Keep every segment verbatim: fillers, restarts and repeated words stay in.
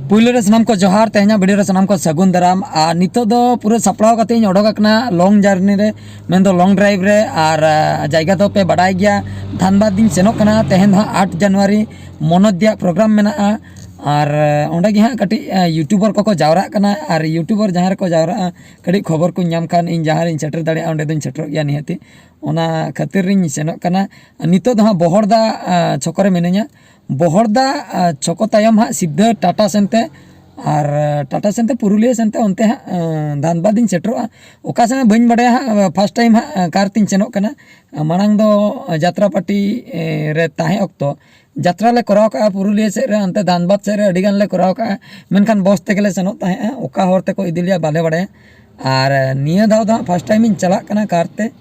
ᱯᱩᱭᱞᱩ ᱨᱮ ᱥᱟᱱᱟᱢ ᱠᱚ ᱡᱚᱦᱟᱨ, ᱛᱮᱦᱮᱧᱟᱜ ᱵᱷᱤᱰᱤᱭᱳ ᱨᱮ ᱥᱟᱱᱟᱢ ᱠᱚ ᱥᱟᱹᱜᱩᱱ ᱫᱟᱨᱟᱢ᱾ ᱟᱨ ᱱᱤᱛᱚᱜ ᱫᱚ ᱯᱩᱨᱟᱹ ᱥᱟᱯᱲᱟᱣ ᱠᱟᱛᱮ ᱤᱧ ᱚᱰᱚᱠ ᱟᱠᱟᱱᱟ ᱞᱚᱝ ᱡᱟᱨᱱᱤ ᱨᱮ, ᱢᱮᱱᱫᱚ ᱞᱚᱝ ᱰᱨᱟᱭᱤᱵᱷ ᱨᱮ᱾ ᱟᱨ ᱟᱸ, ᱡᱟᱭᱜᱟ ᱫᱚ ᱯᱮ ᱵᱟᱰᱟᱭ ᱜᱮᱭᱟ, ᱫᱷᱟᱱᱵᱟᱫᱽ ᱤᱧ ᱥᱮᱱᱚᱜ ᱠᱟᱱᱟ᱾ ᱛᱮᱦᱮᱧ ᱫᱚ ᱦᱟᱸᱜ ᱟᱴ ᱡᱟᱱᱩᱣᱟᱨᱤ ᱢᱚᱱᱳᱡᱽ ᱫᱤᱭᱟᱜ ᱯᱨᱳᱜᱨᱟᱢ ᱢᱮᱱᱟᱜᱼᱟ᱾ ᱟᱨ ᱟᱸ, ᱚᱸᱰᱮ ᱜᱮ ᱦᱟᱸᱜ ᱠᱟᱹᱴᱤᱡ ᱟᱸ, ᱤᱭᱩᱴᱩᱵᱟᱨ ᱠᱚᱠᱚ ᱡᱟᱣᱨᱟᱜ ᱠᱟᱱᱟ᱾ ᱟᱨ ᱤᱭᱩᱴᱩᱵᱟᱨ ᱡᱟᱦᱟᱸ ᱨᱮᱠᱚ ᱡᱟᱣᱨᱟᱜᱼᱟ, ᱠᱟᱹᱴᱤᱡ ᱠᱷᱚᱵᱚᱨ ᱠᱚᱧ ᱧᱟᱢ ᱠᱷᱟᱱ ᱤᱧ ᱡᱟᱦᱟᱸ ᱨᱤᱧ ᱥᱮᱴᱮᱨ ᱫᱟᱲᱮᱭᱟᱜᱼᱟ, ᱚᱸᱰᱮ ᱫᱚᱧ ᱥᱮᱴᱮᱨᱚᱜ ᱜᱮᱭᱟ ᱱᱤᱦᱟᱹᱛᱤ᱾ ᱚᱱᱟ ᱠᱷᱟᱹᱛᱤᱨ ᱤᱧ ᱥᱮᱱᱚᱜ ᱠᱟᱱᱟ᱾ ᱱᱤᱛᱚᱜ ᱫᱚ ᱦᱟᱸᱜ ᱵᱚᱦᱚᱲᱫᱟ ᱟᱸ, ᱪᱷᱚᱠᱚ ᱨᱮ ᱢᱤᱱᱟᱹᱧᱟ᱾ ᱵᱚᱦᱚᱲᱫᱟ ᱟᱸ, ᱪᱷᱚᱠᱚ ᱛᱟᱭᱚᱢ ᱦᱟᱸᱜ ᱥᱤᱫᱷᱟᱹ ᱴᱟᱴᱟ ᱥᱮᱱᱛᱮ, ᱟᱨ ᱟᱸ, ᱴᱟᱴᱟ ᱥᱮᱱᱛᱮ ᱯᱩᱨᱩᱞᱤᱭᱟᱹ ᱥᱮᱱᱛᱮ ᱚᱱᱛᱮ ᱦᱟᱸᱜ ᱟᱸ, ᱫᱷᱟᱱᱵᱟᱫᱽ ᱤᱧ ᱥᱮᱴᱮᱨᱚᱜᱼᱟ᱾ ᱚᱠᱟ ᱥᱮᱱ ᱵᱟᱹᱧ ᱵᱟᱰᱟᱭᱟ ᱦᱟᱸᱜ, ᱯᱷᱟᱥᱴ ᱴᱟᱭᱤᱢ ᱦᱟᱸᱜ ᱟᱸ, ᱠᱟᱨ ᱛᱤᱧ ᱥᱮᱱᱚᱜ ᱠᱟᱱᱟ᱾ ᱢᱟᱲᱟᱝ ᱫᱚ ᱡᱟᱛᱨᱟ ᱯᱟᱨᱴᱤ ᱮ, ᱨᱮ ᱛᱟᱦᱮᱸ ᱚᱠᱛᱚ ᱡᱟᱛᱨᱟ ᱞᱮ ᱠᱚᱨᱟᱣ ᱠᱟᱜᱼᱟ ᱯᱩᱨᱩᱞᱤᱭᱟᱹ ᱥᱮᱫ ᱨᱮ, ᱚᱱᱛᱮ ᱫᱷᱟᱱᱵᱟᱫᱽ ᱥᱮᱫ ᱨᱮ ᱟᱹᱰᱤ ᱜᱟᱱ ᱞᱮ ᱠᱚᱨᱟᱣ ᱠᱟᱜᱼᱟ᱾ ᱢᱮᱱᱠᱷᱟᱱ ᱵᱚᱥ ᱛᱮᱜᱮ ᱞᱮ ᱥᱮᱱᱚᱜ ᱛᱟᱦᱮᱸᱜᱼᱟ, ᱚᱠᱟ ᱦᱚᱨ ᱛᱮᱠᱚ ᱤᱫᱤ ᱞᱮᱭᱟ ᱵᱟᱞᱮ ᱵᱟᱲᱟᱭᱟ᱾ ᱟᱨ ᱱᱤᱭᱟᱹ ᱫᱷᱟᱣ ᱫᱚ ᱦᱟᱸᱜ ᱯᱷᱟᱥᱴ ᱴᱟᱭᱤᱢ ᱤᱧ ᱪᱟᱞᱟᱜ ᱠᱟᱱᱟ ᱠᱟᱨ ᱛᱮ᱾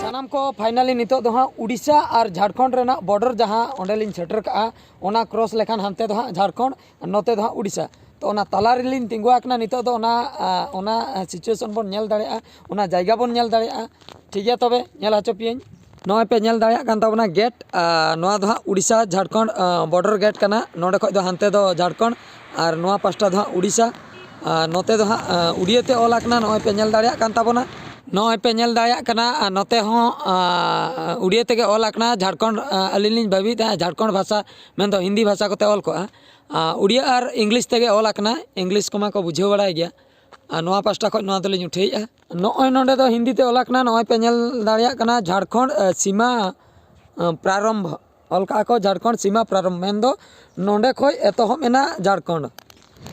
ᱥᱟᱱᱟᱢ ᱠᱚ ᱯᱷᱟᱭᱱᱟᱞᱤ ᱱᱤᱛᱚᱜ ᱫᱚ ᱦᱟᱸᱜ ᱩᱰᱤᱥᱟ ᱟᱨ ᱡᱷᱟᱲᱠᱷᱚᱸᱰ ᱨᱮᱱᱟᱜ ᱵᱚᱰᱟᱨ ᱡᱟᱦᱟᱸ ᱚᱸᱰᱮ ᱞᱤᱧ ᱥᱮᱴᱮᱨ ᱠᱟᱜᱼᱟ, ᱚᱱᱟ ᱠᱨᱚᱥ ᱞᱮᱠᱷᱟᱱ ᱦᱟᱱᱛᱮ ᱫᱚ ᱦᱟᱸᱜ ᱡᱷᱟᱲᱠᱷᱚᱸᱰ, ᱱᱚᱛᱮ ᱫᱚ ᱦᱟᱸᱜ ᱩᱰᱤᱥᱟ᱾ ᱛᱚ ᱚᱱᱟ ᱛᱟᱞᱟ ᱨᱮᱞᱤᱧ ᱛᱤᱸᱜᱩ ᱟᱠᱟᱱᱟ ᱱᱤᱛᱚᱜ ᱫᱚ᱾ ᱚᱱᱟ ᱟᱸ, ᱚᱱᱟ ᱥᱤᱪᱩᱭᱮᱥᱚᱱ ᱵᱚᱱ ᱧᱮᱞ ᱫᱟᱲᱮᱭᱟᱜᱼᱟ, ᱚᱱᱟ ᱡᱟᱭᱜᱟ ᱵᱚᱱ ᱧᱮᱞ ᱫᱟᱲᱮᱭᱟᱜᱼᱟ᱾ ᱴᱷᱤᱠ ᱜᱮᱭᱟ, ᱛᱚᱵᱮ ᱧᱮᱞ ᱦᱚᱪᱚ ᱯᱮᱭᱟᱹᱧ᱾ ᱱᱚᱜᱼᱚᱭ ᱯᱮ ᱧᱮᱞ ᱫᱟᱲᱮᱭᱟᱜ ᱠᱟᱱ ᱛᱟᱵᱚᱱᱟ ᱜᱮᱴ᱾ ᱟᱨ ᱱᱚᱣᱟ ᱫᱚ ᱦᱟᱸᱜ ᱩᱰᱤᱥᱟ ᱡᱷᱟᱲᱠᱷᱚᱸᱰ ᱟᱸ, ᱵᱚᱰᱟᱨ ᱜᱮᱴ ᱠᱟᱱᱟ᱾ ᱱᱚᱸᱰᱮ ᱠᱷᱚᱡ ᱫᱚ ᱦᱟᱱᱛᱮ ᱫᱚ ᱡᱷᱟᱲᱠᱷᱚᱸᱰ ᱟᱨ ᱱᱚᱣᱟ ᱯᱟᱥᱴᱟ ᱫᱚ ᱦᱟᱸᱜ ᱩᱰᱤᱥᱟ᱾ ᱟᱨ ᱱᱚᱛᱮ ᱫᱚ ᱦᱟᱸᱜ ᱟᱸ, ᱩᱲᱤᱭᱟᱹ ᱛᱮ ᱚᱞ ᱟᱠᱟᱱᱟ, ᱱᱚᱜᱼᱚᱭ ᱯᱮ ᱧᱮᱞ ᱫᱟᱲᱮᱭᱟᱜ ᱠᱟᱱ ᱛᱟᱵᱚᱱᱟ᱾ ᱱᱚᱜᱼᱚᱭ ᱯᱮ ᱧᱮᱞ ᱫᱟᱲᱮᱭᱟᱜ ᱠᱟᱱᱟ, ᱟᱨ ᱱᱚᱛᱮ ᱦᱚᱸ ᱟᱸ, ᱩᱲᱤᱭᱟᱹ ᱛᱮᱜᱮ ᱚᱞ ᱟᱠᱟᱱᱟ ᱡᱷᱟᱲᱠᱷᱚᱸᱰ᱾ ᱟᱸ, ᱟᱹᱞᱤᱧ ᱞᱤᱧ ᱵᱷᱟᱹᱵᱤᱭᱮᱫ ᱛᱟᱦᱮᱸᱫ ᱡᱷᱟᱲᱠᱷᱚᱸᱰ ᱵᱷᱟᱥᱟ, ᱢᱮᱱᱫᱚ ᱦᱤᱱᱫᱤ ᱵᱷᱟᱥᱟ ᱠᱚᱛᱮ ᱚᱞ ᱠᱚᱜᱼᱟ᱾ ᱟᱸ, ᱩᱲᱤᱭᱟᱹ ᱟᱨ ᱤᱝᱞᱤᱥ ᱛᱮᱜᱮ ᱚᱞ ᱟᱠᱟᱱᱟ, ᱤᱝᱞᱤᱥ ᱠᱚᱢᱟ ᱠᱚ ᱵᱩᱡᱷᱟᱹᱣ ᱵᱟᱲᱟᱭ ᱜᱮᱭᱟ᱾ ᱟᱨ ᱱᱚᱣᱟ ᱯᱟᱥᱴᱟ ᱠᱷᱚᱱ ᱱᱚᱣᱟ ᱫᱚᱞᱤᱧ ᱩᱴᱷᱟᱹᱣᱮᱫᱼᱟ᱾ ᱱᱚᱜᱼᱚᱭ ᱱᱚᱰᱮ ᱫᱚ ᱦᱤᱱᱫᱤ ᱛᱮ ᱚᱞ ᱟᱠᱟᱱᱟ, ᱱᱚᱜᱼᱚᱭ ᱯᱮ ᱧᱮᱞ ᱫᱟᱲᱮᱭᱟᱜ ᱠᱟᱱᱟ ᱡᱷᱟᱲᱠᱷᱚᱸᱰ ᱟᱸ, ᱥᱤᱢᱟ ᱟᱸ, ᱯᱨᱟᱨᱚᱢᱵᱷ᱾ ᱚᱞ ᱠᱟᱜᱼᱟ ᱠᱚ ᱡᱷᱟᱲᱠᱷᱚᱸᱰ ᱥᱤᱢᱟ ᱯᱨᱟᱨᱚᱢᱵᱷ, ᱢᱮᱱᱫᱚ ᱱᱚᱸᱰᱮ ᱠᱷᱚᱡ ᱮᱛᱚᱦᱚᱵ ᱮᱱᱟ ᱡᱷᱟᱲᱠᱷᱚᱸᱰ᱾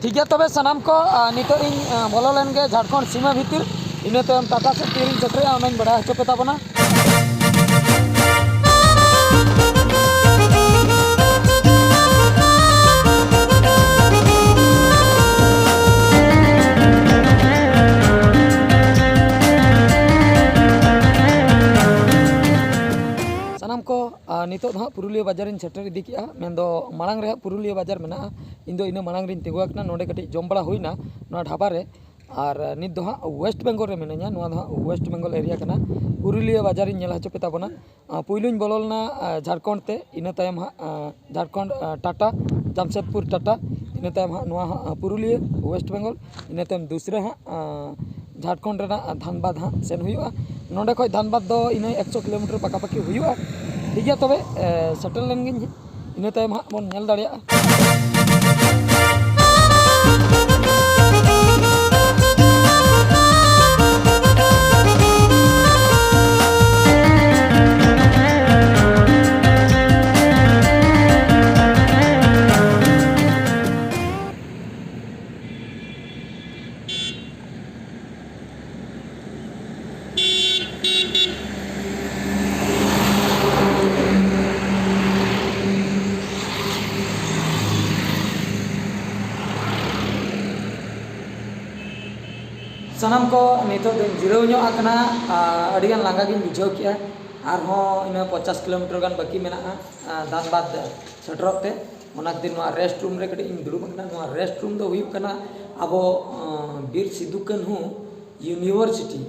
ᱴᱷᱤᱠ ᱜᱮᱭᱟ, ᱛᱚᱵᱮ ᱥᱟᱱᱟᱢ ᱠᱚ, ᱟᱸ, ᱱᱤᱛᱚᱜ ᱤᱧ, ᱟᱸ, ᱵᱚᱞᱚ ᱞᱮᱱ ᱜᱮ ᱡᱷᱟᱲᱠᱷᱚᱸᱰ ᱥᱤᱢᱟᱹ ᱵᱷᱤᱛᱤᱨ, ᱤᱱᱟᱹ ᱛᱟᱭᱚᱢ ᱴᱟᱴᱟ ᱥᱮᱫ ᱛᱤᱨᱤᱧ ᱥᱮᱴᱮᱨᱚᱜᱼᱟ, ᱚᱱᱟᱧ ᱵᱟᱲᱟᱭ ᱦᱚᱪᱚ ᱯᱮ ᱛᱟᱵᱚᱱᱟ᱾ ᱥᱟᱱᱟᱢ ᱠᱚ, ᱟᱸ, ᱱᱤᱛᱚᱜ ᱫᱚ ᱦᱟᱸᱜ ᱯᱩᱨᱩᱞᱤᱭᱟᱹ ᱵᱟᱡᱟᱨᱤᱧ ᱥᱮᱴᱮᱨ ᱤᱫᱤ ᱠᱮᱜᱼᱟ, ᱢᱮᱱᱫᱚ ᱢᱟᱲᱟᱝ ᱨᱮ ᱦᱟᱸᱜ ᱯᱩᱨᱩᱞᱤᱭᱟᱹ ᱵᱟᱡᱟᱨ ᱢᱮᱱᱟᱜᱼᱟ᱾ ᱤᱧ ᱫᱚ ᱤᱱᱟᱹ ᱢᱟᱲᱟᱝ ᱨᱤᱧ ᱛᱤᱸᱜᱩ ᱟᱠᱟᱱᱟ, ᱱᱚᱰᱮ ᱠᱟᱹᱴᱤᱡ ᱡᱚᱢ ᱵᱟᱲᱟ ᱦᱩᱭᱱᱟ ᱱᱚᱣᱟ ᱰᱷᱟᱵᱟ ᱨᱮ᱾ ᱟᱨ ᱱᱤᱛ ᱫᱚ ᱦᱟᱸᱜ ᱳᱭᱮᱥᱴ ᱵᱮᱝᱜᱚᱞ ᱨᱮ ᱢᱤᱱᱟᱹᱧᱟ, ᱱᱚᱣᱟ ᱫᱚ ᱦᱟᱸᱜ ᱳᱭᱮᱥᱴ ᱵᱮᱝᱜᱚᱞ ᱮᱨᱤᱭᱟ ᱠᱟᱱᱟ᱾ ᱯᱩᱨᱩᱞᱤᱭᱟᱹ ᱵᱟᱡᱟᱨᱤᱧ ᱧᱮᱞ ᱦᱚᱪᱚ ᱯᱮ ᱛᱟᱵᱚᱱᱟ᱾ ᱟᱸ, ᱯᱩᱭᱞᱩᱧ ᱵᱚᱞᱚ ᱞᱮᱱᱟ, ᱟᱸ, ᱡᱷᱟᱲᱠᱷᱚᱸᱰ ᱛᱮ, ᱤᱱᱟᱹ ᱛᱟᱭᱚᱢ ᱦᱟᱸᱜ, ᱟᱸ, ᱡᱷᱟᱲᱠᱷᱚᱸᱰ, ᱟᱸ, ᱴᱟᱴᱟ, ᱡᱟᱢᱥᱮᱫᱽᱯᱩᱨ ᱴᱟᱴᱟ, ᱤᱱᱟᱹ ᱛᱟᱭᱚᱢ ᱦᱟᱸᱜ ᱱᱚᱣᱟ ᱦᱟᱸᱜ, ᱟᱸ, ᱯᱩᱨᱩᱞᱤᱭᱟᱹ, ᱳᱭᱮᱥᱴ ᱵᱮᱝᱜᱚᱞ, ᱤᱱᱟᱹ ᱛᱟᱭᱚᱢ ᱫᱩᱥᱨᱟᱹ ᱦᱟᱸᱜ, ᱟᱸ, ᱡᱷᱟᱲᱠᱷᱚᱸᱰ ᱨᱮᱱᱟᱜ ᱫᱷᱟᱱᱵᱟᱫᱽ ᱦᱟᱸᱜ ᱥᱮᱱ ᱦᱩᱭᱩᱜᱼᱟ᱾ ᱱᱚᱸᱰᱮ ᱠᱷᱚᱡ ᱫᱷᱟᱱᱵᱟᱫᱽ ᱫᱚ ᱤᱱᱟᱹ ᱮᱠᱥᱚ ᱠᱤᱞᱳᱢᱤᱴᱟᱨ ᱯᱟᱠᱟᱯᱟᱠᱤ ᱦᱩᱭᱩᱜᱼᱟ᱾ ᱴᱷᱤᱠ ᱜᱮᱭᱟ, ᱛᱚᱵᱮ, ᱮ, ᱥᱮᱴᱮᱨ ᱞᱮᱱ ᱜᱤᱧ, ᱤᱱᱟᱹ ᱛᱟᱭᱚᱢ ᱦᱟᱸᱜ ᱵᱚᱱ ᱧᱮᱞ ᱫᱟᱲᱮᱭᱟᱜᱼᱟ᱾ ᱥᱟᱱᱟᱢ ᱠᱚ ᱱᱤᱛᱚᱜ ᱫᱚᱧ ᱡᱤᱨᱟᱹᱣ ᱧᱚᱜ ᱟᱠᱟᱱᱟ᱾ ᱟᱨ ᱟᱹᱰᱤᱜᱟᱱ ᱞᱟᱸᱜᱟ ᱜᱤᱧ ᱵᱩᱡᱷᱟᱹᱣ ᱠᱮᱜᱼᱟ᱾ ᱟᱨᱦᱚᱸ ᱤᱱᱟᱹ ᱯᱚᱧᱪᱟᱥ ᱠᱤᱞᱳᱢᱤᱴᱟᱨ ᱜᱟᱱ ᱵᱟᱹᱠᱤ ᱢᱮᱱᱟᱜᱼᱟ, ᱟᱨ ᱫᱷᱟᱱᱵᱟᱫᱽ ᱥᱮᱴᱮᱨᱚᱜ ᱛᱮ᱾ ᱚᱱᱟ ᱠᱷᱟᱹᱛᱤᱨ ᱱᱚᱣᱟ ᱨᱮᱥᱴ ᱨᱩᱢ ᱨᱮ ᱠᱟᱹᱴᱤᱡ ᱤᱧ ᱫᱩᱲᱩᱵ ᱟᱠᱟᱱᱟ᱾ ᱱᱚᱣᱟ ᱨᱮᱥᱴ ᱨᱩᱢ ᱫᱚ ᱦᱩᱭᱩᱜ ᱠᱟᱱᱟ ᱟᱵᱚ, ᱟᱸ, ᱵᱤᱨ ᱥᱤᱫᱩ ᱠᱟᱹᱱᱦᱩ ᱤᱭᱩᱱᱤᱵᱷᱟᱨᱥᱤᱴᱤ,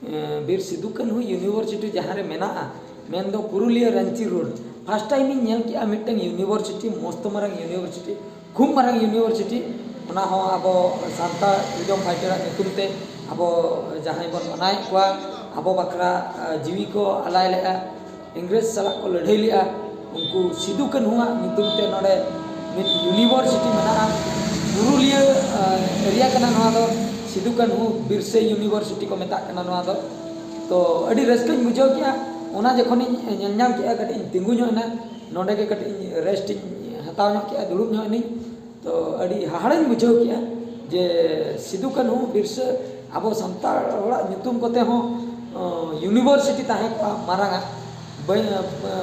ᱟᱸ, ᱵᱤᱨ ᱥᱤᱫᱩ ᱠᱟᱹᱱᱦᱩ ᱤᱭᱩᱱᱤᱵᱷᱟᱨᱥᱤᱴᱤ ᱡᱟᱦᱟᱸ ᱨᱮ ᱢᱮᱱᱟᱜᱼᱟ, ᱢᱮᱱᱫᱚ Purulia Ranchi road. First time ᱤᱧ ᱧᱮᱞ ᱠᱮᱜᱼᱟ ᱢᱤᱫᱴᱟᱝ ᱤᱭᱩᱱᱤᱵᱷᱟᱨᱥᱤᱴᱤ, ᱢᱚᱥᱛᱚ ᱢᱟᱨᱟᱝ ᱤᱭᱩᱱᱤᱵᱷᱟᱨᱥᱤᱴᱤ, ᱠᱷᱩᱵ ᱢᱟᱨᱟᱝ ᱤᱭᱩᱱᱤᱵᱷᱟᱨᱥᱤᱴᱤ᱾ ᱚᱱᱟ ᱦᱚᱸ ᱟᱵᱚ ᱥᱟᱱᱛᱟᱲ ᱯᱷᱨᱤᱰᱚᱢ ᱯᱷᱟᱭᱴᱟᱨᱟᱜ ᱧᱩᱛᱩᱢ ᱛᱮ ᱟᱵᱚ ᱡᱟᱦᱟᱸᱭ ᱵᱚᱱ ᱢᱟᱱᱟᱣᱮᱫ ᱠᱚᱣᱟ, ᱟᱵᱚ ᱵᱟᱠᱷᱨᱟ, ᱟᱸ, ᱡᱤᱣᱤ ᱠᱚ ᱟᱞᱟᱭ ᱞᱮᱜᱼᱟ, ᱤᱝᱨᱮᱡᱽ ᱥᱟᱞᱟᱜ ᱠᱚ ᱞᱟᱹᱲᱦᱟᱹᱭ ᱞᱮᱜᱼᱟ, ᱩᱱᱠᱩ ᱥᱤᱫᱩ ᱠᱟᱹᱱᱦᱩᱣᱟᱜ ᱧᱩᱛᱩᱢ ᱛᱮ ᱱᱚᱰᱮ ᱢᱤᱫ ᱤᱭᱩᱱᱤᱵᱷᱟᱨᱥᱤᱴᱤ ᱢᱮᱱᱟᱜᱼᱟ᱾ ᱯᱩᱨᱩᱞᱤᱭᱟᱹ, ᱟᱸ, ᱮᱨᱤᱭᱟ ᱠᱟᱱᱟ ᱱᱚᱣᱟ ᱫᱚ, ᱥᱤᱫᱩ ᱠᱟᱹᱱᱦᱩ ᱵᱤᱨᱥᱟᱹ ᱤᱭᱩᱱᱤᱵᱷᱟᱨᱥᱤᱴᱤ ᱠᱚ ᱢᱮᱛᱟᱜ ᱠᱟᱱᱟ ᱱᱚᱣᱟ ᱫᱚ᱾ ᱛᱚ, ᱟᱹᱰᱤ ᱨᱟᱹᱥᱠᱟᱹᱧ ᱵᱩᱡᱷᱟᱹᱣ ᱠᱮᱜᱼᱟ᱾ ᱚᱱᱟ ᱡᱚᱠᱷᱚᱱᱤᱧ ᱧᱮᱞ ᱧᱟᱢ ᱠᱮᱜᱼᱟ, ᱠᱟᱹᱴᱤᱡ ᱤᱧ ᱛᱤᱸᱜᱩ ᱧᱚᱜ ᱮᱱᱟ, ᱱᱚᱰᱮ ᱜᱮ ᱠᱟᱹᱴᱤᱡ ᱤᱧ ᱨᱮᱥᱴ ᱤᱧ ᱦᱟᱛᱟᱣ ᱧᱚᱜ ᱠᱮᱜᱼᱟ, ᱫᱩᱲᱩᱵ ᱧᱚᱜ ᱮᱱᱟᱹᱧ᱾ ᱛᱚ, ᱟᱹᱰᱤ ᱦᱟᱦᱟᱲᱟᱧ ᱵᱩᱡᱷᱟᱹᱣ ᱠᱮᱜᱼᱟ ᱡᱮ ᱥᱤᱫᱩ ᱠᱟᱹᱱᱦᱩ ᱵᱤᱨᱥᱟᱹ ᱟᱵᱚ ᱥᱟᱱᱛᱟᱲ ᱦᱚᱲᱟᱜ ᱧᱩᱛᱩᱢ ᱠᱚᱛᱮ ᱦᱚᱸ, ᱚ, ᱤᱭᱩᱱᱤᱵᱷᱟᱨᱥᱤᱴᱤ ᱛᱟᱦᱮᱸ ᱠᱚᱜᱼᱟ ᱢᱟᱨᱟᱝᱟᱜ᱾ ᱵᱟᱹᱧ,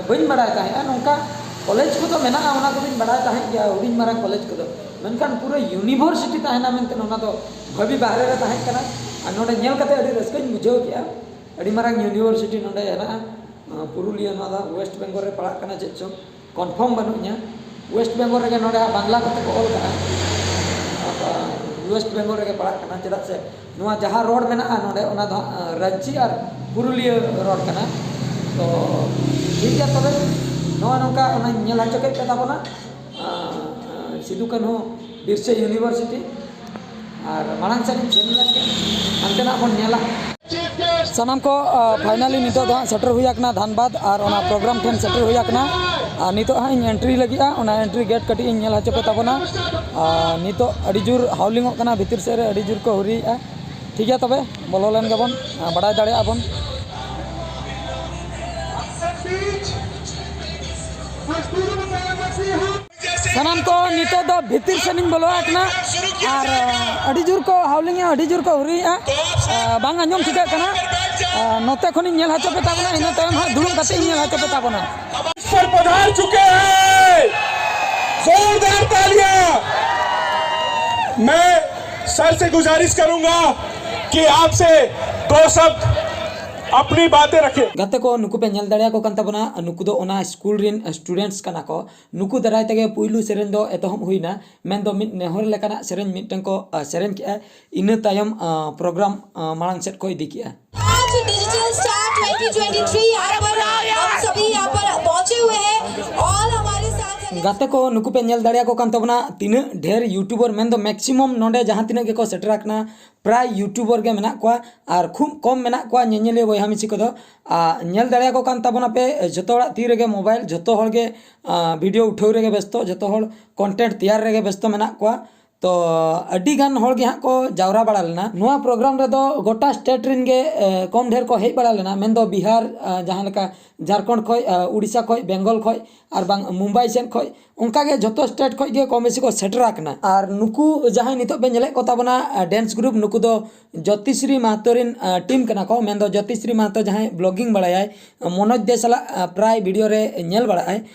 ᱵᱟᱹᱧ ᱵᱟᱲᱟᱭ ᱛᱟᱦᱮᱸᱜᱼᱟ᱾ ᱱᱚᱝᱠᱟ ᱠᱚᱞᱮᱡᱽ ᱠᱚᱫᱚ ᱢᱮᱱᱟᱜᱼᱟ, ᱚᱱᱟ ᱠᱚᱫᱚᱧ ᱵᱟᱲᱟᱭ ᱛᱟᱦᱮᱸᱫ ᱜᱮᱭᱟ, ᱦᱩᱰᱤᱧ ᱢᱟᱨᱟᱝ ᱠᱚᱞᱮᱡᱽ ᱠᱚᱫᱚ, ᱢᱮᱱᱠᱷᱟᱱ ᱯᱩᱨᱟᱹ ᱤᱭᱩᱱᱤᱵᱷᱟᱨᱥᱤᱴᱤ ᱛᱟᱦᱮᱱᱟ ᱢᱮᱱᱛᱮ ᱚᱱᱟ ᱫᱚ ᱵᱷᱟᱹᱵᱤ ᱵᱟᱦᱨᱮ ᱨᱮ ᱛᱟᱦᱮᱸ ᱠᱟᱱᱟ᱾ ᱟᱨ ᱱᱚᱰᱮ ᱧᱮᱞ ᱠᱟᱛᱮ ᱟᱹᱰᱤ ᱨᱟᱹᱥᱠᱟᱹᱧ ᱵᱩᱡᱷᱟᱹᱣ ᱠᱮᱜᱼᱟ᱾ ᱟᱹᱰᱤ ᱢᱟᱨᱟᱝ ᱤᱭᱩᱱᱤᱵᱷᱟᱨᱥᱤᱴᱤ ᱱᱚᱰᱮ ᱦᱮᱱᱟᱜᱼᱟ᱾ ᱯᱩᱨᱩᱞᱤᱭᱟᱹ, ᱱᱚᱣᱟ ᱫᱚ ᱦᱟᱸᱜ ᱳᱭᱮᱥᱴ ᱵᱮᱝᱜᱚᱞ ᱨᱮ ᱯᱟᱲᱟᱜ ᱠᱟᱱᱟ, ᱪᱮᱫ ᱪᱚᱝ ᱠᱚᱱᱯᱷᱟᱨᱢ ᱵᱟᱹᱱᱩᱜ ᱤᱧᱟ᱾ ᱳᱭᱮᱥᱴ ᱵᱮᱝᱜᱚᱞ ᱨᱮᱜᱮ ᱱᱚᱰᱮ ᱦᱟᱸᱜ ᱵᱟᱝᱞᱟ ᱠᱚᱛᱮ ᱠᱚ ᱚᱞ ᱠᱟᱜᱼᱟ᱾ ᱟᱫᱚ ᱳᱭᱮᱥᱴ ᱵᱮᱝᱜᱚᱞ ᱨᱮᱜᱮ ᱯᱟᱲᱟᱜ ᱠᱟᱱᱟ, ᱪᱮᱫᱟᱜ ᱥᱮ ᱱᱚᱣᱟ ᱡᱟᱦᱟᱸ ᱨᱚᱲ ᱢᱮᱱᱟᱜᱼᱟ ᱱᱚᱰᱮ, ᱚᱱᱟ ᱫᱚ ᱦᱟᱸᱜ ᱨᱟᱹᱧᱪᱤ ᱟᱨ ᱯᱩᱨᱩᱞᱤᱭᱟᱹ ᱨᱚᱲ ᱠᱟᱱᱟ᱾ ᱛᱚ ᱴᱷᱤᱠ ᱜᱮᱭᱟ, ᱛᱚᱵᱮ ᱱᱚᱜᱼᱚ ᱱᱚᱝᱠᱟ ᱚᱱᱟᱧ ᱧᱮᱞ ᱦᱚᱪᱚ ᱠᱮᱫ ᱯᱮ ᱛᱟᱵᱚᱱᱟ᱾ ᱟᱸ, ᱥᱤᱫᱩ ᱠᱟᱹᱱᱦᱩ ᱵᱤᱨᱥᱟᱹ ᱤᱭᱩᱱᱤᱵᱷᱟᱨᱥᱤᱴᱤ᱾ ᱟᱨ ᱢᱟᱲᱟᱝ ᱥᱮᱫ ᱤᱧ ᱥᱮᱱ ᱞᱮᱱ ᱜᱮ, ᱦᱟᱱᱛᱮᱱᱟᱜ ᱵᱚᱱ ᱧᱮᱞᱟ᱾ ᱥᱟᱱᱟᱢ ᱠᱚ, ᱯᱷᱟᱭᱱᱟᱞᱤ ᱱᱤᱛᱚᱜ ᱫᱚ ᱦᱟᱸᱜ ᱥᱮᱴᱮᱨ ᱦᱩᱭ ᱟᱠᱟᱱᱟ ᱫᱷᱟᱱᱵᱟᱫᱽ, ᱟᱨ ᱚᱱᱟ ᱯᱨᱳᱜᱨᱟᱢ ᱴᱷᱮᱱ ᱥᱮᱴᱮᱨ ᱦᱩᱭ ᱟᱠᱟᱱᱟ᱾ ᱟᱨ ᱱᱤᱛᱚᱜ ᱦᱟᱸᱜ ᱤᱧ ᱮᱱᱴᱨᱤ ᱞᱟᱹᱜᱤᱫᱼᱟ, ᱚᱱᱟ ᱮᱱᱴᱨᱤ ᱜᱮᱴ ᱠᱟᱹᱴᱤᱡ ᱤᱧ ᱧᱮᱞ ᱦᱚᱪᱚ ᱯᱮ ᱛᱟᱵᱚᱱᱟ᱾ ᱟᱨ ᱱᱤᱛᱚᱜ ᱟᱹᱰᱤ ᱡᱳᱨ ᱦᱟᱣᱞᱤᱝ ᱚᱜ ᱠᱟᱱᱟ, ᱵᱷᱤᱛᱤᱨ ᱥᱮᱫ ᱨᱮ ᱟᱹᱰᱤ ᱡᱳᱨ ᱠᱚ ᱦᱩᱨᱤᱭᱮᱫᱼᱟ᱾ ᱴᱷᱤᱠ ᱜᱮᱭᱟ, ᱛᱚᱵᱮ ᱵᱚᱞᱚ ᱞᱮᱱ ᱜᱮᱵᱚᱱ, ᱵᱟᱲᱟᱭ ᱫᱟᱲᱮᱭᱟᱜᱼᱟ ᱵᱚᱱ᱾ ᱥᱟᱱᱟᱢ ᱠᱚ ᱱᱤᱛᱚᱜ ᱫᱚ ᱵᱷᱤᱛᱤᱨ ᱥᱮᱱ ᱤᱧ ᱵᱚᱞᱚ ᱟᱠᱟᱱᱟ, ᱟᱨ ᱟᱹᱰᱤ ᱡᱳᱨ ᱠᱚ ᱦᱟᱣᱞᱤᱝ ᱮᱜᱼᱟ, ᱟᱹᱰᱤ ᱡᱳᱨ ᱠᱚ ᱦᱩᱨᱤᱭᱮᱜᱼᱟ᱾ ᱵᱟᱝ ᱟᱸᱡᱚᱢ ᱴᱷᱤᱠᱟᱹᱜ ᱠᱟᱱᱟ᱾ ᱱᱚᱛᱮ ᱠᱷᱚᱱᱤᱧ ᱧᱮᱞ ᱦᱚᱪᱚ ᱯᱮ ᱛᱟᱵᱚᱱᱟ, ᱤᱱᱟᱹ ᱛᱟᱭᱚᱢ ᱦᱟᱸᱜ ᱫᱩᱲᱩᱵ ᱠᱟᱛᱮ ᱤᱧ ᱧᱮᱞ ᱦᱚᱪᱚ ᱯᱮ ᱛᱟᱵᱚᱱᱟ᱾ पर पधार चुके हैं। जोरदार तालियां। मैं सर से गुजारिश करूंगा कि आपसे दो शब्द अपनी बातें रखें। ᱜᱟᱛᱮ ᱠᱚ, ᱱᱩᱠᱩ ᱯᱮ ᱧᱮᱞ ᱫᱟᱲᱮᱭᱟᱠᱚ ᱠᱟᱱ ᱛᱟᱵᱚᱱᱟ, ᱱᱩᱠᱩ ᱫᱚ ᱚᱱᱟ ᱥᱠᱩᱞ ᱨᱮᱱ ᱥᱴᱩᱰᱮᱱᱴᱥ ᱠᱟᱱᱟ ᱠᱚ᱾ ᱱᱩᱠᱩ ᱫᱟᱨᱟᱭ ᱛᱮᱜᱮ ᱯᱩᱭᱞᱩ ᱥᱮᱨᱮᱧ ᱫᱚ ᱮᱛᱚᱦᱚᱵ ᱦᱩᱭᱱᱟ, ᱢᱮᱱᱫᱚ ᱢᱤᱫ ᱱᱮᱦᱚᱨ ᱞᱮᱠᱟᱱᱟᱜ ᱥᱮᱨᱮᱧ ᱢᱤᱫᱴᱟᱝ ᱠᱚ, ᱟ, ᱥᱮᱨᱮᱧ ᱠᱮᱜᱼᱟ᱾ ᱤᱱᱟᱹ ᱛᱟᱭᱚᱢ, ᱟ, ᱯᱨᱳᱜᱨᱟᱢ, ᱟ, ᱢᱟᱲᱟᱝ ᱥᱮᱫ ᱠᱚ ᱤᱫᱤ ᱠᱮᱜᱼᱟ᱾ आज digital star twenty twenty three यहाँ पर हम सभी यहाँ पर पहुंचे हुए हैं। ऑल हमारे साथ हैं। ᱜᱟᱛᱮ ᱠᱚ, ᱱᱩᱠᱩ ᱯᱮ ᱧᱮᱞ ᱫᱟᱲᱮᱭᱟᱠᱚ ᱠᱟᱱ ᱛᱟᱵᱚᱱᱟ, ᱛᱤᱱᱟᱹᱜ ᱰᱷᱮᱨ ᱭᱩᱴᱩᱵᱟᱨ, ᱢᱮᱱᱫᱚ ᱢᱮᱠᱥᱤᱢᱟᱢ ᱱᱚᱰᱮ ᱡᱟᱦᱟᱸ ᱛᱤᱱᱟᱹᱜ ᱜᱮᱠᱚ ᱥᱮᱴᱮᱨ ᱟᱠᱟᱱᱟ, ᱯᱨᱟᱭ ᱭᱩᱴᱩᱵᱟᱨ ᱜᱮ ᱢᱮᱱᱟᱜ ᱠᱚᱣᱟ, ᱟᱨ ᱠᱷᱩᱵ ᱠᱚᱢ ᱢᱮᱱᱟᱜ ᱠᱚᱣᱟ ᱧᱮᱧᱮᱞᱤᱭᱟᱹ ᱵᱚᱭᱦᱟ ᱢᱤᱥᱤ ᱠᱚᱫᱚ᱾ ᱟᱨ ᱧᱮᱞ ᱫᱟᱲᱮᱭᱟᱠᱚ ᱠᱟᱱ ᱛᱟᱵᱚᱱᱟᱯᱮ, ᱡᱷᱚᱛᱚ ᱦᱚᱲᱟᱜ ᱛᱤ ᱨᱮᱜᱮ ᱢᱳᱵᱟᱭᱤᱞ, ᱡᱷᱚᱛᱚ ᱦᱚᱲ ᱜᱮ, ᱟ, ᱵᱷᱤᱰᱤᱭᱳ ᱩᱴᱷᱟᱹᱣ ᱨᱮᱜᱮ ᱵᱮᱥᱛᱚ, ᱡᱷᱚᱛᱚ ᱦᱚᱲ ᱠᱚᱱᱴᱮᱱᱴ ᱛᱮᱭᱟᱨ ᱨᱮᱜᱮ ᱵᱮᱥᱛᱚ ᱢᱮᱱᱟᱜ ᱠᱚᱣᱟ᱾ ᱛᱚ ᱟᱹᱰᱤ ᱜᱟᱱ ᱦᱚᱲ ᱜᱮ ᱦᱟᱸᱜ ᱠᱚ ᱡᱟᱣᱨᱟ ᱵᱟᱲᱟ ᱞᱮᱱᱟ᱾ ᱱᱚᱣᱟ ᱯᱨᱳᱜᱨᱟᱢ ᱨᱮᱫᱚ ᱜᱚᱴᱟ ᱥᱴᱮᱴ ᱨᱮᱱ ᱜᱮ, ᱮ, ᱠᱚᱢ ᱰᱷᱮᱨ ᱠᱚ ᱦᱮᱡ ᱵᱟᱲᱟ ᱞᱮᱱᱟ, ᱢᱮᱱᱫᱚ ᱵᱤᱦᱟᱨ, ᱟ, ᱡᱟᱦᱟᱸ ᱞᱮᱠᱟ ᱡᱷᱟᱲᱠᱷᱚᱸᱰ ᱠᱷᱚᱡ, ᱟ, ᱩᱲᱤᱥᱥᱟ ᱠᱷᱚᱡ, ᱵᱮᱝᱜᱚᱞ ᱠᱷᱚᱡ, ᱟᱨ ᱵᱟᱝ ᱢᱩᱢᱵᱟᱭ ᱥᱮᱫ ᱠᱷᱚᱡ, ᱚᱱᱠᱟ ᱜᱮ ᱡᱷᱚᱛᱚ ᱥᱴᱮᱴ ᱠᱷᱚᱡ ᱜᱮ ᱠᱚᱢ ᱵᱮᱥᱤ ᱠᱚ ᱥᱮᱴᱮᱨ ᱟᱠᱟᱱᱟ᱾ ᱟᱨ ᱱᱩᱠᱩ ᱡᱟᱦᱟᱸᱭ ᱱᱤᱛᱚᱜ ᱯᱮ ᱧᱮᱞᱮᱫ ᱠᱚ ᱛᱟᱵᱚᱱᱟ, ᱟ, ᱰᱮᱱᱥ ᱜᱨᱩᱯ, ᱱᱩᱠᱩ ᱫᱚ ᱡᱳᱛᱤᱥᱨᱤ ᱢᱟᱦᱟᱛᱚ ᱨᱮᱱ, ᱟ, ᱴᱤᱢ ᱠᱟᱱᱟ ᱠᱚ᱾ ᱢᱮᱱᱫᱚ ᱡᱳᱛᱤᱥᱨᱤ ᱢᱟᱦᱟᱛᱚ ᱡᱟᱦᱟᱸᱭ ᱵᱞᱚᱜᱤᱝ ᱵᱟᱲᱟᱭᱟᱭ, ᱢᱚᱱᱳᱡᱽ ᱫᱮ ᱥᱟᱞᱟᱜ, ᱟ, ᱯᱨᱟᱭ ᱵᱷᱤᱰᱤᱭᱳ ᱨᱮ ᱧᱮᱞ ᱵᱟᱲᱟᱜᱼᱟᱭ,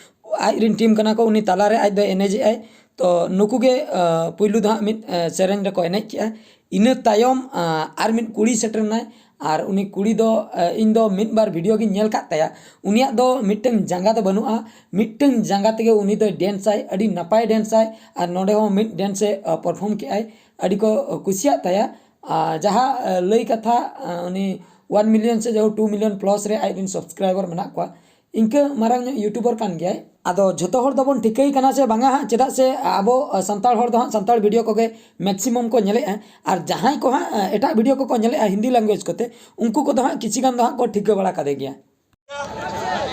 ᱟᱡ ᱨᱮᱱ ᱴᱤᱢ ᱠᱟᱱᱟ ᱠᱚ, ᱩᱱᱤ ᱛᱟᱞᱟᱨᱮ ᱟᱡ ᱫᱚᱭ ᱮᱱᱮᱡᱮᱜᱼᱟᱭ᱾ ᱛᱚ ᱱᱩᱠᱩ ᱜᱮ, ᱟ, ᱯᱩᱭᱞᱩ ᱫᱚ ᱦᱟᱸᱜ ᱢᱤᱫ, ᱟ, ᱥᱮᱨᱮᱧ ᱨᱮᱠᱚ ᱮᱱᱮᱡ ᱠᱮᱜᱼᱟ᱾ ᱤᱱᱟᱹ ᱛᱟᱭᱚᱢ, ᱟ, ᱟᱨ ᱢᱤᱫ ᱠᱩᱲᱤ ᱥᱮᱴᱮᱨ ᱮᱱᱟᱭ, ᱟᱨ ᱩᱱᱤ ᱠᱩᱲᱤ ᱫᱚ ᱤᱧ ᱫᱚ ᱢᱤᱫ ᱵᱟᱨ ᱵᱷᱤᱰᱤᱭᱳ ᱜᱤᱧ ᱧᱮᱞ ᱠᱟᱫ ᱛᱟᱭᱟ᱾ ᱩᱱᱤᱭᱟᱜ ᱫᱚ ᱢᱤᱫᱴᱟᱝ ᱡᱟᱸᱜᱟ ᱫᱚ ᱵᱟᱹᱱᱩᱜᱼᱟ, ᱢᱤᱫᱴᱟᱝ ᱡᱟᱸᱜᱟ ᱛᱮᱜᱮ ᱩᱱᱤ ᱫᱚᱭ ᱰᱮᱱᱥ ᱟᱭ, ᱟᱹᱰᱤ ᱱᱟᱯᱟᱭ ᱰᱮᱱᱥ ᱟᱭ᱾ ᱟᱨ ᱱᱚᱰᱮ ᱦᱚᱸ ᱢᱤᱫ ᱰᱮᱱᱥ ᱮ ᱯᱟᱨᱯᱷᱚᱨᱢ ᱠᱮᱜᱼᱟᱭ, ᱟᱹᱰᱤ ᱠᱚ ᱠᱩᱥᱤᱭᱟᱜ ᱛᱟᱭᱟ᱾ ᱟᱨ ᱡᱟᱦᱟᱸ ᱞᱟᱹᱭ ᱠᱟᱛᱷᱟ, ᱩᱱᱤ ᱳᱣᱟᱱ ᱢᱤᱞᱤᱭᱚᱱ ᱥᱮ ᱡᱟᱦᱳᱠ ᱴᱩ ᱢᱤᱞᱤᱭᱚᱱ ᱯᱞᱟᱥ ᱨᱮ ᱟᱡ ᱨᱮᱱ ᱥᱟᱵᱥᱠᱨᱟᱭᱵᱟᱨ ᱢᱮᱱᱟᱜ ᱠᱚᱣᱟ, ᱤᱱᱠᱟᱹ ᱢᱟᱨᱟᱝ ᱧᱚᱜ ᱤᱭᱩᱴᱩᱵᱟᱨ ᱠᱟᱱ ᱜᱮᱭᱟᱭ᱾ ᱟᱫᱚ ᱡᱷᱚᱛᱚ ᱦᱚᱲ ᱫᱚᱵᱚᱱ ᱴᱷᱤᱠᱟᱹᱭ ᱠᱟᱱᱟ ᱥᱮ ᱵᱟᱝᱟ ᱦᱟᱸᱜ, ᱪᱮᱫᱟᱜ ᱥᱮ ᱟᱵᱚ ᱥᱟᱱᱛᱟᱲ ᱦᱚᱲ ᱫᱚ ᱦᱟᱸᱜ ᱥᱟᱱᱛᱟᱲ ᱵᱷᱤᱰᱤᱭᱳ ᱠᱚᱜᱮ ᱢᱮᱠᱥᱤᱢᱟᱢ ᱠᱚ ᱧᱮᱞᱮᱜᱼᱟ᱾ ᱟᱨ ᱡᱟᱦᱟᱸᱭ ᱠᱚ ᱦᱟᱸᱜ ᱮᱴᱟᱜ ᱵᱷᱤᱰᱤᱭᱳ ᱠᱚᱠᱚ ᱧᱮᱞᱮᱜᱼᱟ ᱦᱤᱱᱫᱤ ᱞᱮᱝᱜᱩᱭᱮᱡᱽ ᱠᱚᱛᱮ, ᱩᱱᱠᱩ ᱠᱚᱫᱚ ᱦᱟᱸᱜ ᱠᱤᱪᱷᱤ ᱜᱟᱱ ᱫᱚ ᱦᱟᱸᱜ ᱠᱚ ᱴᱷᱤᱠᱟᱹ ᱵᱟᱲᱟ ᱠᱟᱫᱮ ᱜᱮᱭᱟ᱾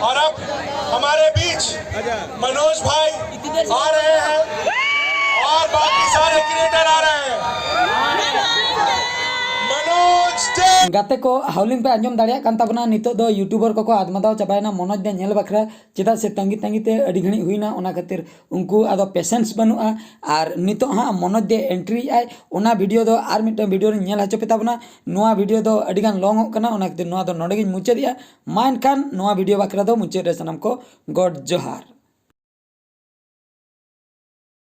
और अब हमारे बीच मनोज भाई आ रहे हैं और बाकी सारे क्रिएटर आ रहे हैं। मनोज डे ᱜᱟᱛᱮ ᱠᱚ, ᱦᱟᱣᱞᱤᱝ ᱯᱮ ᱟᱸᱡᱚᱢ ᱫᱟᱲᱮᱭᱟᱜ ᱠᱟᱱ ᱛᱟᱵᱚᱱᱟ᱾ ᱱᱤᱛᱚᱜ ᱫᱚ ᱤᱭᱩᱴᱩᱵᱟᱨ ᱠᱚᱠᱚ ᱟᱫᱢᱟᱫᱟᱣ ᱪᱟᱵᱟᱭᱮᱱᱟ ᱢᱚᱱᱳᱡᱽ ᱫᱟ ᱧᱮᱞ ᱵᱟᱠᱷᱨᱟ, ᱪᱮᱫᱟᱜ ᱥᱮ ᱛᱟᱺᱜᱤ ᱛᱟᱺᱜᱤ ᱛᱮ ᱟᱹᱰᱤ ᱜᱷᱟᱹᱲᱤᱡ ᱦᱩᱭᱱᱟ, ᱚᱱᱟ ᱠᱷᱟᱹᱛᱤᱨ ᱩᱱᱠᱩ ᱟᱫᱚ ᱯᱮᱥᱮᱱᱥ ᱵᱟᱹᱱᱩᱜᱼᱟ᱾ ᱟᱨ ᱱᱤᱛᱚᱜ ᱦᱟᱸᱜ ᱢᱚᱱᱳᱡᱽ ᱫᱮ ᱮᱱᱴᱨᱤᱭᱮᱜᱼᱟᱭ, ᱚᱱᱟ ᱵᱷᱤᱰᱤᱭᱳ ᱫᱚ ᱟᱨ ᱢᱤᱫᱴᱟᱝ ᱵᱷᱤᱰᱤᱭᱳ ᱨᱤᱧ ᱧᱮᱞ ᱦᱚᱪᱚ ᱯᱮ ᱛᱟᱵᱚᱱᱟ᱾ ᱱᱚᱣᱟ ᱵᱷᱤᱰᱤᱭᱳ ᱫᱚ ᱟᱹᱰᱤ ᱜᱟᱱ ᱞᱚᱝᱚᱜ ᱠᱟᱱᱟ, ᱚᱱᱟ ᱠᱷᱟᱹᱛᱤᱨ ᱱᱚᱣᱟ ᱫᱚ ᱱᱚᱰᱮ ᱜᱤᱧ ᱢᱩᱪᱟᱹᱫᱮᱜᱼᱟ᱾ ᱢᱟ ᱮᱱᱠᱷᱟᱱ ᱱᱚᱣᱟ ᱵᱷᱤᱰᱤᱭᱳ ᱵᱟᱠᱷᱨᱟ ᱫᱚ ᱢᱩᱪᱟᱹᱫ ᱨᱮ ᱥᱟᱱᱟᱢ ᱠᱚ ᱜᱚᱰ ᱡᱚᱦᱟᱨ᱾